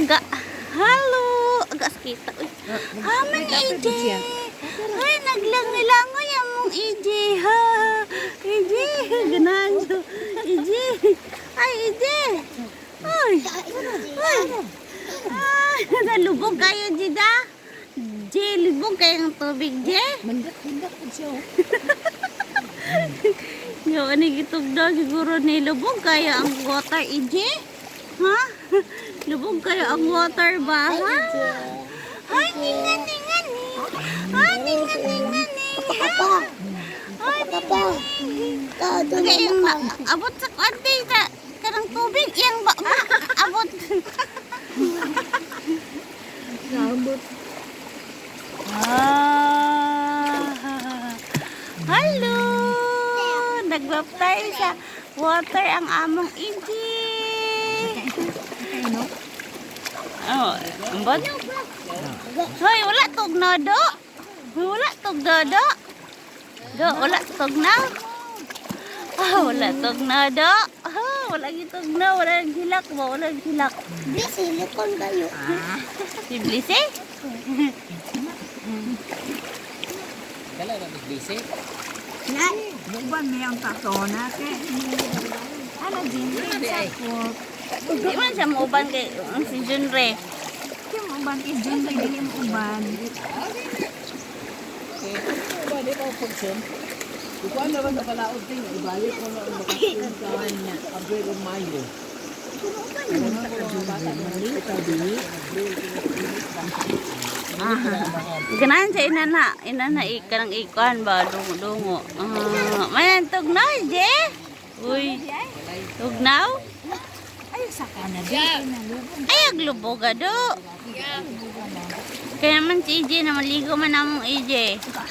Aga. Hello. Aga sakita. Uy. Haman AJ. Ay, naglangoy-langoy among AJ. Ha. AJ, ganahan siya. AJ. Ay, AJ. Ay. Ay. Ay, nalubog kayo, Jida. J, lubog kayo ng tubig, J. Mandak-mandak po siya. Oh. Yo, ano gitugdo siguro ni lubog kaya ang water, EJ? Ha? Lubog kaya ang water ba? Ha? Ay, ninga, ninga, ning. Ay, ninga, ninga, ning. Ay, ninga, ning. Okay, yung abot sa kwante sa kanang tubig, yang ba, ba abot. Naabot. Ah. Hello! Nagbaptize sa water ang among EJ. Ano? Oh, ambot. Hoy, wala tugnaw do. Hoy, wala tugnaw do. Do, wala tugnaw. Ah, wala tugnaw do. Ah, wala gitugnaw, wala hilak ba, wala hilak. Silikon kayo. Si Bliss eh? Dala na magbisi. Na, Buban may ang tatona kay. Ano din sa ko. Di man siya muuban kay ang si Junre. Di mo uban kay Jun kay dili mo uban. Ba, di pa function. Kukuan na ba sa palaod ting ibalik ko na ang bakasyon sa Abril o Mayo. Ganahan siya inana, inana ikanang ikuan ba dungo dungo. Ah, may tugnaw, Je? Uy. Tugnaw? Ay sa kana di na lubog. Ay, aglubog do. Kaya man si EJ na maligo man among EJ.